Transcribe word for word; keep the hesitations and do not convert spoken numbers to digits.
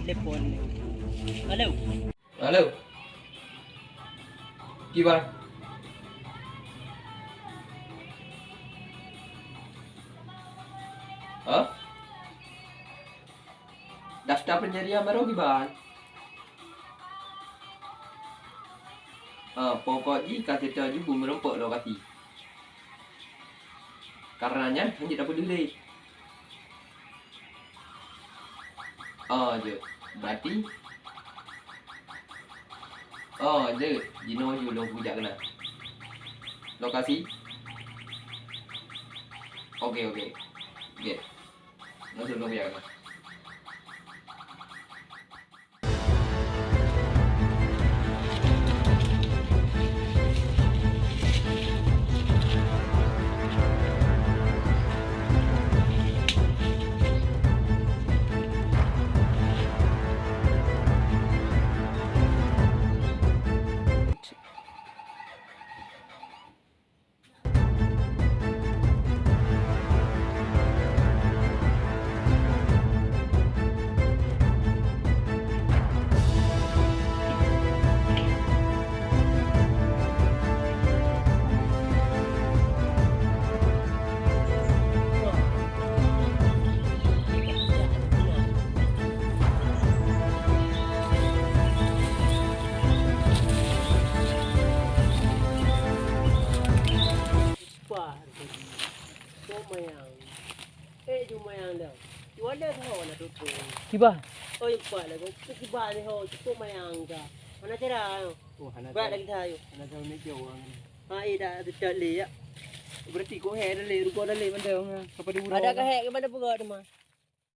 Telepon. Halo. Halo. Kiban? Hah? Daftar pencarian baru kiban? Ah, pokok jih ka seutôt jih beumeureumpok lokasi. Karena nyan hana jeuet tapeudeuh lé. Oh, jeuet. Berarti, oh, jeuet. Jinoe ju lôn kujak keunan. Lokasi? Oke, oke. Oke. Lôn ju lôn kujak keunan. Bah, cukôp mayang. Eh, ju mayang dah. Ju ada ho na tutu. Kiban? Oh, yang kuat lah. Kau kiban ni ho, cukôp mayang ka. Mana cara? Oh, hana. Berat lagi dah, yuk. Hana tahu ni jauh orang ni. Ha, eh, dah, dah, dah, leh, ya. Berarti kau hai dah leh, rupa dah leh, mana orang. Apa dia urang? Ada kahek ke mana pegawai tu, mah?